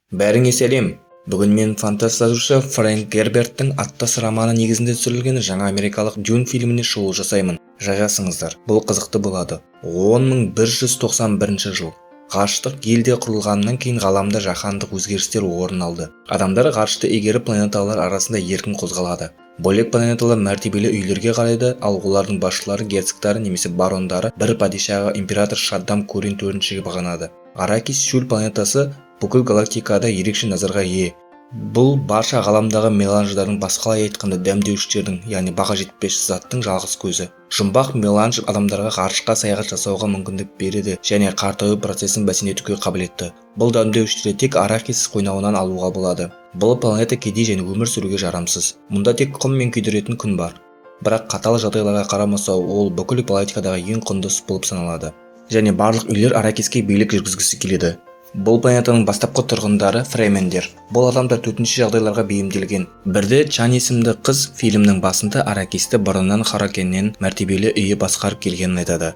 Бәріңе сәлем! Бүгін мен фантаст жазушы Фрэнк Герберттің аттас романы негізінде түсірілген жаңа америкалық «Дюн» фильміне шолу жасаймын. Жайғасыңыздар, бұл қызықты болады. 10 191 жыл. Ғарыштық гильдия құрылғаннан кейін ғаламда жаһандық өзгерістер орын алды. Адамдар ғарышты игеріп, планеталар арасында еркін қозғалады. Бөлек планеталар мәртебелі үйлерге қарайды, ал олардың басшылары, герцогтары немесе барондары бір падишаға, император Шаддам Корин төртіншіге бағынады. Аракис шөл планетасы бүкіл галактикада ерекше назарға ие. Бұл барша ғаламдағы меланждардың, басқалай айтқанда, дәмдеуіштердің, яғни баға жетпес заттың жалғыз көзі. Жұмбақ меланж адамдарға ғарышқа саяхат жасауға мүмкіндік береді және қартаю процесін бәсеңдетуге қабілетті. Бұл дәмдеуіштерді тек Аракис қойнауынан алуға болады. Бұл планета кедей және өмір сүруге жарамсыз. Мұнда тек құм мен күйдіретін күн бар. Бірақ қатал жағдайларға қарамастан, ол бүкіл галактикадағы ең құндысы болып саналады. Және барлық үйлер Аракиске билік жүргізгісі келеді. Бұл планетаның бастапқы тұрғындары фремендер. Бұл адамдар төтенше жағдайларға бейімделген. Бірде Чан есімді қыз фильмнің басында Аракисті бұрыннан Харакеннен мәртебелі үйі басқарып келгенін айтады.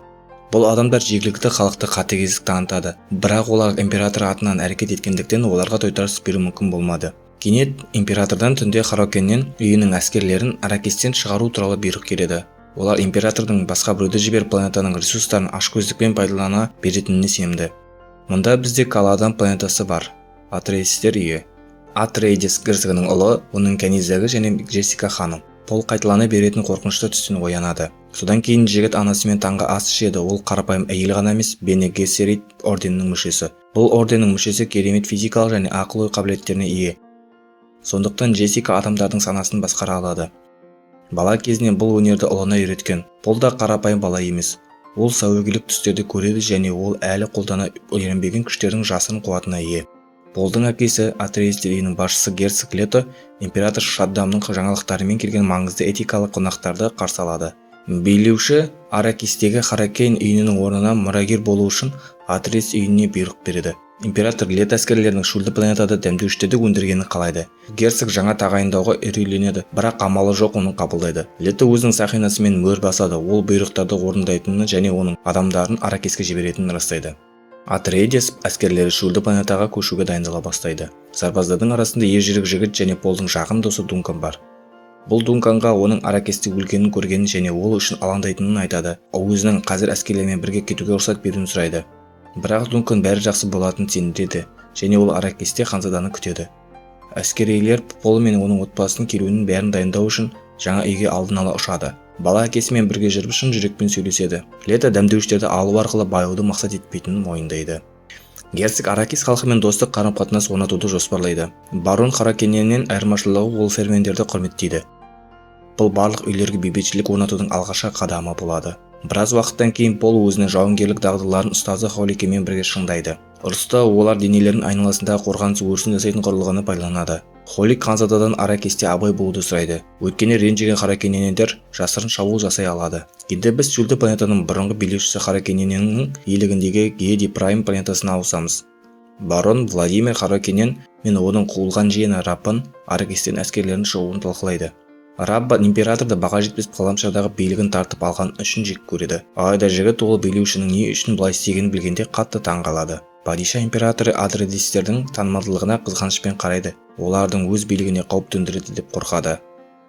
Бұл адамдар жергілікті халықты қатыгездік танытады. Бірақ олар император атынан әрекет еткендіктен, оларға тойтарыс беру мүмкін болмады. Кенет императордан түнде Харакеннен үйінің әскерлерін Аракистен шығару туралы бұйрық келеді. Олар императордың басқа біреуді жіберіп, планетаның ресурстарын ашкөздікпен пайдалана беретініне сенімді. Мұнда бізде Каладан планетасы бар. Атрейдестер үйі. Атрейдес герцогының ұлы, оның кәнизегі және Джессика ханым. Пол қайталана беретін қорқынышты түстен оянады. Содан кейін жігіт анасымен таңғы ас ішеді. Ол қарапайым әйел ғана емес, Бене Гессерит орденінің мүшесі. Бұл орденнің мүшесі керемет физикалық және ақыл-ой қабілеттеріне ие. Сондықтан Джессика адамдардың санасын басқара алады. Бала кезінен бұл өнерді ұлына үйреткен. Пол да қарапайым бала емес. Ол сәуегейлік түстерді көреді және ол әлі қолдана үйренбеген күштердің жасырын қуатына ие. Полдың әкесі, Атрейдестер үйінің басшысы герцог Лето, император Шаддамның жаңалықтарымен келген маңызды этикалық қонақтарды қарсы алады. Билеуші Аракистегі Харакейн үйінің орнына мұрагер болу үшін Атрейдес үйіне бұйрық береді. Император Лето әскерлерінің шөлді планетада дәмдеуіштерді өндіргенін қалайды. Герцог жаңа тағайындауға үрейленеді, бірақ амалы жоқ, оны қабылдайды. Лето өзінің сақинасымен мөр басады. Ол бұйрықтарды орындайтынын және оның адамдарын Аракиске жіберетінін растайды. Атрейдес әскерлері шөлді планетаға көшуге дайындала бастайды. Сарбаздардың арасында ержүрек жігіт және Полдың жақын досы Дункан бар. Бұл Дунканға оның Аракисте өлгенін көргенін және ол үшін алаңдайтынын айтады. Өзінің қазір әскерлермен бірге кетуге рұқсат беруін сұрайды. Бірақ Дункан бәрі жақсы болатынын сендіреді және ол Аракисте ханзаданы күтеді. Әскерилер Пол мен оның отбасының келуінің бәрін дайындау үшін жаңа үйге алдын ала ұшады. Бала әкесімен бірге жүріп, шын жүрекпен сөйлеседі. Лето дәмдеуіштерді алу арқылы баюды мақсат етпейтінін мойындайды. Герцог Аракис халқымен достық қарым-қатынас орнатуды жоспарлайды. Барон Харакеннен айырмашылығы, ол фремендерді құрметтейді. Бұл барлық үйлерге бейбітшілік орнатудың алғашқы қадамы болады. Біраз уақыттан кейін Пол өзінің жауынгерлік дағдыларын ұстазы Холикемен бірге шыңдайды. Ұрыста олар денелерінің айналасындағы қорғаныс өрісін жасайтын құрылғыны пайдаланады. Холик ханзададан Аракисте абай болуды сұрайды. Өйткені ренжіген Харакеннендер жасырын шабуыл жасай алады. Енді біз шөлді планетаның бұрынғы билеушісі Харакенненнің иелігіндегі Геди Прайм планетасына ауысамыз. Барон Владимир Харакеннен мен оның қуылған жиені Раббан Аракистен әскерлерінің шығуын талқылайды. Раббан императорды баға жетпес ғаламшардағы билігін тартып алған үшін жек көреді. Алайда жігіт ол билеушінің не үшін бұлай істегенін білгенде, қатты таң қалады. Падиша императоры Атрейдестердің танымалдылығына қызғанышпен қарайды. Олардың өз билігіне қауіп төндіреді деп қорқады.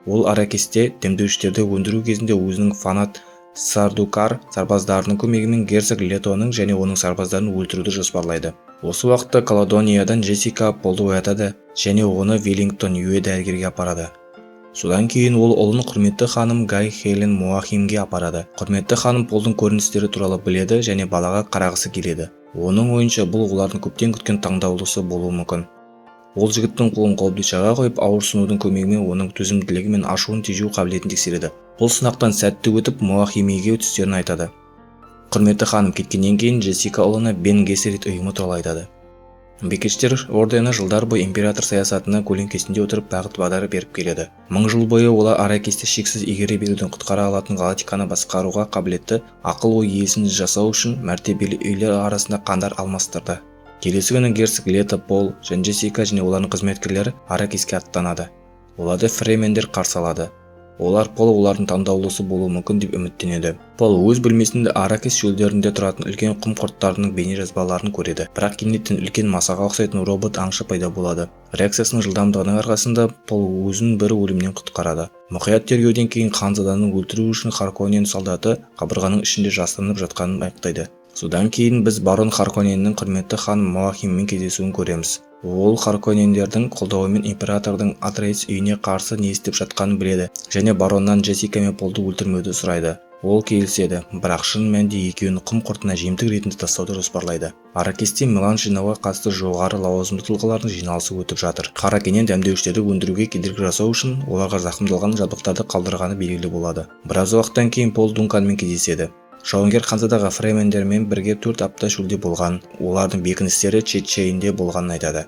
Ол Аракисте дәмдеуіштерді өндіру кезінде өзінің фанат сардукар сарбаздарының көмегімен герцог Летоның және оның сарбаздарын өлтіруді жоспарлайды. Осы уақытта Каладониядан Джессика Полды оятады және оны Веллингтон Юэ дәрігерге апарады. Содан кейін ол ұлын құрметті ханым Гай Хелен Муахимге апарады. Құрметті ханым Полдың көріністері туралы біледі және балаға қарағысы келеді. Оның ойынша, бұл олардың көптен күткен таңдаулысы болуы мүмкін. Ол жігіттің қолын қобдишаға қойып, ауырсынудың көмегімен оның төзімділігі мен ашуын тежеу қабілетін тексереді. Бұл сынақтан сәтті өтіп, Муахимеге түстерін айтады. Құрметті ханым кеткеннен кейін Джессика ұлына Бен Гессерит ұйымы туралы айтады. Бикештер ордені жылдар бойы император саясатына көлеңкесінде отырып, бағыт-бағдар беріп келеді. Мың жыл бойы олар Аракисті шексіз игере беруден құтқара алатын галактиканы басқаруға қабілетті ақыл-ой иесін жасау үшін мәртебелі үйлер арасында қандар алмастырды. Келесі күні герцог Лето, Пол және Джессика және олардың қызметкерлері Аракиске аттанады. Оларды фремендер қарсы алады. Олар Пол олардың таңдаулысы болуы мүмкін деп үміттенеді. Пол өз бөлмесінде Аракис шөлдерінде тұратын үлкен құм құрттарының бейнежазбаларын көреді. Бірақ кенеттен үлкен масаға ұқсайтын робот аңшы пайда болады. Реакциясының жылдамдығының арқасында Пол өзін бір өлімнен құтқарады. Мұқият тергеуден кейін ханзаданы өлтіру үшін Харконнен солдаты қабырғаның ішінде жасырынып жатқанын анықтайды. Содан кейін біз барон Харконненнің құрметті ханым Моахиммен кездесуін көреміз. Ол Харконнендердің қолдауымен императордың Атрейдес үйіне қарсы не істеп жатқанын біледі және бароннан Джессика мен Полды өлтірмеуді сұрайды. Ол келіседі, бірақ шын мәнінде екеуін құм құртына жемтік ретінде тастауды жоспарлайды. Аракисте меланж жинауға қатысты жоғары лауазымды тұлғалардың жиналысы өтіп жатыр. Харконнен дәмдеуіштерді өндіруге кедергі жасау үшін оларға зақымдалған жабдықтарды қалдырғаны белгілі болады. Біраз уақыттан кейін Пол Дунканмен кездеседі. Жауынгер ханзадаға фремендермен бірге 4 апта шөлде болған, олардың бекіністері Четчейнде болғанын айтады.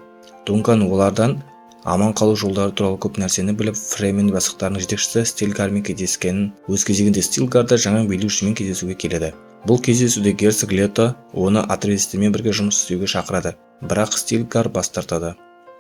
Дункан олардан аман қалу жолдары туралы көп нәрсені біліп, фремен бастықтарының жетекшісі Стилгармен кездескенін, өз кезегінде Стилгар да жаңа билеушімен кездесуге келеді. Бұл кездесуде герцог Лето оны Атрейдестермен бірге жұмыс істеуге шақырады, бірақ Стилгар бас тартады.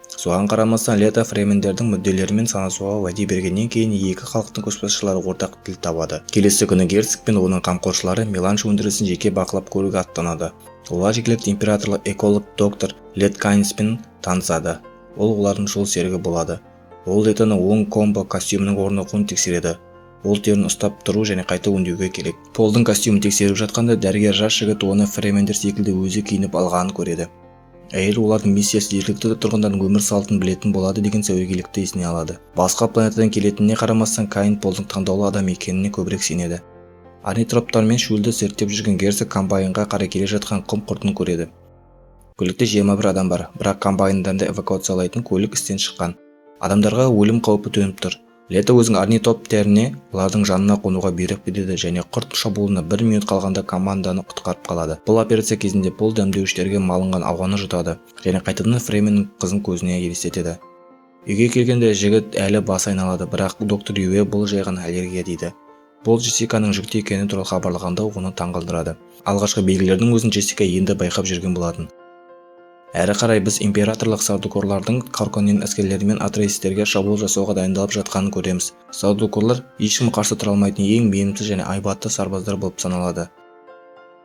Соған қарамастан Лето фремендердің мүдделерімен санасуға уәде бергеннен кейін екі халықтың көшбасшылары ортақ тіл табады. Келесі күні герцог пен оның қамқоршылары меланж өндірісін жеке бақылап көруге аттанады. Олар жергілікті императорлық эколог доктор Лет Кайнспен танысады. Ол олардың жол серігі болады. Ол Летоның оң комбо костюмінің орнығуын тексереді. Ол теріні ұстап тұру және қайта өңдеуге керек. Полдың костюмін тексеріп жатқанда дәрігер жас жігіт оны фремендер секілді өзі киініп алғанын көреді. Әйел олардың миссиясы жергілікті тұрғындардың өмір салтын білетін болады деген сәуегейлікті есіне алады. Басқа планетадан келетініне қарамастан Кайн Полдың таңдаулы адам екеніне көбірек сенеді. Орнитоптармен шөлді зерттеп жүрген герцог комбайнға қарай келе жатқан құм құртын көреді. Көлікте 21 адам бар, бірақ комбайндарды эвакуациялайтын көлік істен шыққан. Адамдарға өлім қаупі төніп тұр. Лето өзінің орнитоптеріне олардың жанына қонуға бұйрық береді және құрт шабуылына 1 минут қалғанда команданы құтқарып қалады. Бұл операция кезінде Пол дәмдеуіштерге малынған ауаны жұтады және қайтадан Фременнің қызын көзіне елестетеді. Үйге келгенде жігіт әлі басы айналады, бірақ доктор Юэ бұл жай ғана аллергия дейді. Пол Джессиканың жүкті екені туралы хабарлағанда оны таңғалдырады. Алғашқы белгілердің өзін Джессика енді байқап жүрген болатын. Әрі қарай біз императорлық сардукарлардың Харконнен әскерлерімен Атрейдестерге шабуыл жасауға дайындалып жатқанын көреміз. Сардукарлар ешкім қарсы тұра алмайтын ең мейірімсіз және айбатты сарбаздар болып саналады.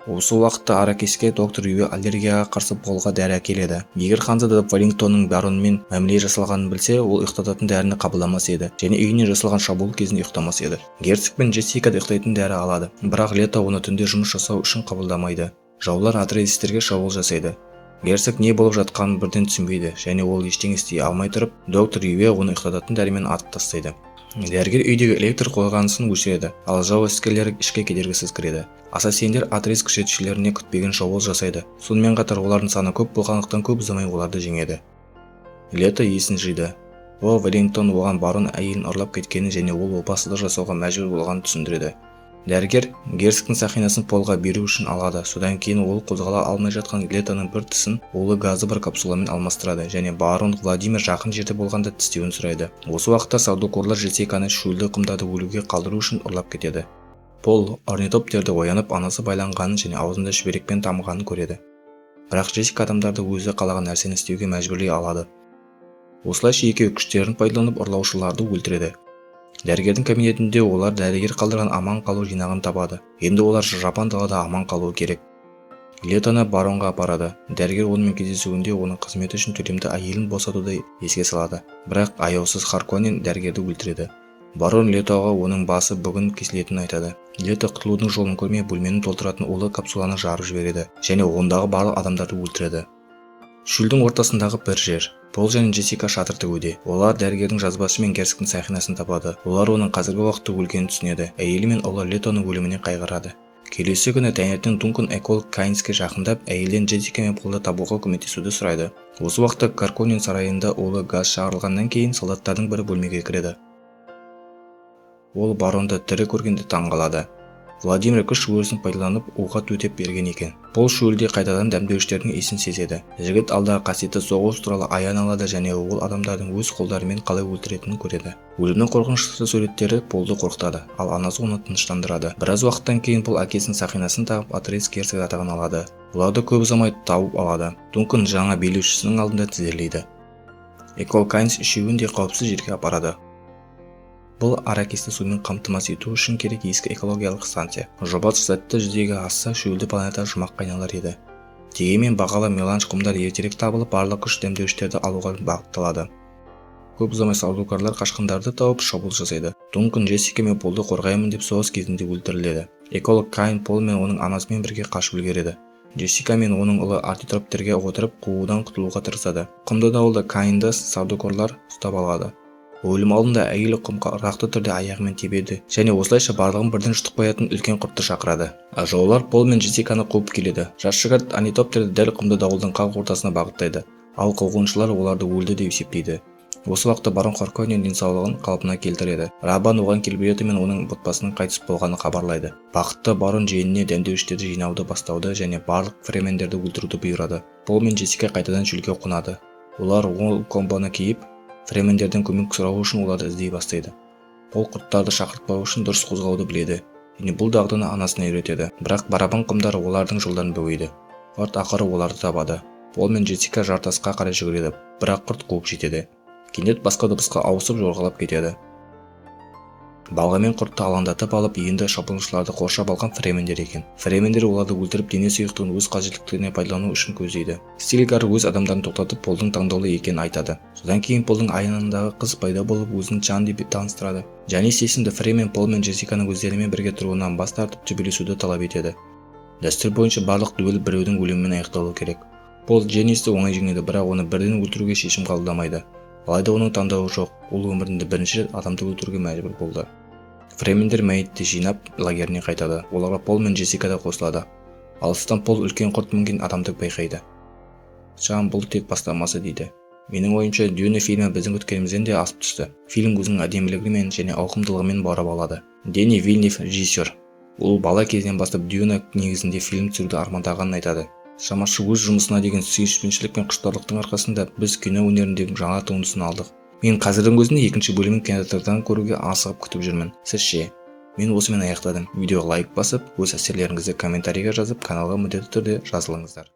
Осы уақытта Аракиске доктор Юэ аллергияға қарсы Полға дәрі әкеледі. Егер ханзада Веллингтонның баронмен мәміле жасалғанын білсе, ол ұйықтататын дәріні қабылдамас еді және үйіне жасалған шабуыл кезінде ұйықтамас еді. Герцог пен Джессика да ұйықтайтын дәрі алады, бірақ Лето оны түнде жұмыс жасау үшін қабылдамайды. Жаулар Атрейдестерге шабуыл жасайды. Герцог не болып жатқанын бірден түсінбейді және ол ештеңе істей алмай тұрып, доктор Юэ оны ұйықтататын дәрімен атып тастайды. Дәрігер үйдегі электр қорғанысын өшіреді, ал жау әскерлері ішке кедергісіз кіреді. Ассасиндер Атрейдес күзетшілеріне күтпеген шабуыл жасайды. Сонымен қатар олардың саны көп болғандықтан көп ұзамай оларды жеңеді. Лето есін жиды. О Веллингтон оған барон әйелін ұрлап кеткенін және ол опасыздық жасауға мәжбүр болғанын түсіндіреді. Дәрігер герцогтың сақинасын Полға беру үшін алады. Содан кейін ол қозғала алмай жатқан Летоның бір тісін улы газы бар капсуламен алмастырады және барон Владимир жақын жерде болғанда тістеуін сұрайды. Осы уақытта сардукарлар Джессиканы шөлді құмдарды өлуге қалдыру үшін ұрлап кетеді. Пол орнитоптерді оянып, анасы байланғанын және аузында шүберекпен тамғанын көреді. Бірақ Джессика адамдарды өзі қалаған нәрсені істеуге мәжбүрлей алады. Осылайша екеуі күштерін пайдаланып ұрлаушыларды өлтіреді. Дәрігердің кабинетінде олар дәрігер қалдырған аман қалу жинағын табады. Енді олар жапан далада аман қалуы керек. Летоны баронға апарады. Дәрігер онымен кездесуінде оның қызметі үшін төлемді әйелін босатуды еске салады. Бірақ аяусыз Харконнен дәрігерді өлтіреді. Барон Летоға оның басы бүгін кесілетінін айтады. Лето құтылудың жолын көрмей бөлмені толтыратын улы капсуланы жарып жібереді және ондағы барлық адамдарды өлтіреді. Шөлдің ортасындағы бір жер. Пол және Джессика шатыр тігуде. Олар дәрігердің жазбасы мен герцогтың сақинасын табады. Олар оның қазіргі уақытта өлгенін түсінеді. Әйелі мен ұлы Летоның өліміне қайғырады. Келесі күні таңертең Дункан эколог Кайнске жақындап, әйелден Джессика мен Полды табуға көмектесуді сұрайды. Осы уақытта Харконнен сарайында улы газ шығарылғаннан кейін солдаттардың бірі бөлмеге кіреді. Ол баронды тірі көргенде таң қалады. Владимир күш өрісін пайдаланып уға төтеп берген екен. Пол шөлде қайтадан дәмдеуіштердің иісін сезеді. Жігіт алдағы қасиетті соғыс туралы аян алады және ол адамдардың өз қолдарымен қалай өлтіретінін көреді. Өлімнің қорқынышты суреттері Полды қорқытады, ал анасы оны тыныштандырады. Біраз уақыттан кейін Пол әкесінің сақинасын тағып Атрейдес герцог атағын алады. Оларды көп ұзамай тауып алады. Дункан жаңа билеушісінің алдында тізерлейді. Эколог Кайнс үшеуін де қауіпсіз жерге апарады. Бұл Аракисті сумен қамтамасыз ету үшін керек ескі экологиялық станция. Жоба сәтті жүзеге асса, шөлді планета жұмаққа айналар еді. Дегенмен бағалы меланж құмдар ертерек табылып, барлық күш дәмдеуіштерді алуға бағытталады. Көп ұзамай сардукарлар қашқындарды тауып, шабуыл жасайды. Дункан Джессика мен Полды қорғаймын деп соғыс кезінде өлтіріледі. Эколог Каин Пол мен оның анасымен бірге қашып үлгереді. Джессика мен оның ұлы орнитоптерге отырып, қуудан құтылуға тырысады. Құмды дауылда Каинды сардукарлар ұстап алады. Өлім алдында әйел құмға ырғақты түрде аяғымен тебеді және осылайша барлығын бірден жұтып қоятын үлкен құртты шақырады. Жаулар Пол мен Джессиканы қуып келеді. Жас жігіт орнитоптерді дәл құмды дауылдың қақ ортасына бағыттайды, ал қуғыншылар оларды өлді деп есептейді. Осы уақытта барон Харконнен денсаулығын қалпына келтіреді. Рабан оған Келбрето мен оның отбасының қайтыс болғанын хабарлайды. Бақытты барон жиеніне дәмдеуіштерді жинауды бастауды және барлық фремендерді өлтіруді бұйырады. Пол мен Джессика қайтадан шөлге қонады. Олар ол комбаны киіп, фремендерден көмек сұрау үшін оларды іздей бастайды. Пол құрттарды шақыртпау үшін дұрыс қозғалуды біледі және бұл дағдыны анасына үйретеді. Бірақ барабан құмдары олардың жолдарын бөгейді. Құрт ақыры оларды табады. Пол мен Джессика жартасқа қарай жүгіреді, бірақ құрт қуып жетеді. Кенет басқа дыбысқа ауысып, жорғалап кетеді. Балғамен құртты алаңдатып алып, енді шабуылшыларды қоршап алған фремендер екен. Фремендер оларды өлтіріп, дене сұйықтығын өз қажеттіліктеріне пайдалану үшін көздейді. Стилгар өз адамдарын тоқтатып, Полдың таңдаулы екенін айтады. Содан кейін Полдың аянындағы қыз пайда болып, өзін Чан деп таныстырады. Джанис есімді фремен Пол мен Джессиканың өздерімен бірге тұруынан бас тартып, төбелесуді талап етеді. Дәстүр бойынша барлық дуэль біреудің өлімімен аяқталуы керек. Пол Дженнисті оңай жеңеді, бірақ оны бірден өлтіруге шешім қабылдамайды. Алайда оның таңдауы жоқ, ол өмірінде бірінші рет адамды өлтіруге мәжбүр болды. Фремендер мәйітті жинап, лагеріне қайтады. Оларға Пол мен Джессика да қосылады. Алыстан Пол үлкен құрт мінген адамды байқайды. Чан бұл тек бастамасы дейді. Менің ойымша, Дюна фильмі біздің күткенімізден де асып түсті. Фильм өзінің әдемілігімен және ауқымдылығымен баурап алады. Дени Вильнев режиссер. Ол бала кезінен бастап Дюна негізінде фильм түсіруді армандағанын айтады. Шамасы, өз жұмысына деген сүйіспеншілік пен құштарлықтың арқасында біз кино өнеріндегі жаңа туындысын алдық. Мен қазірдің өзінде екінші бөлімін кинотеатрдан көруге асығып күтіп жүрмін. Сіз ше? Мен осымен аяқтадым. Видеоға лайк басып, өз әсерлеріңізді комментарийге жазып, каналға міндетті түрде жазылыңыздар.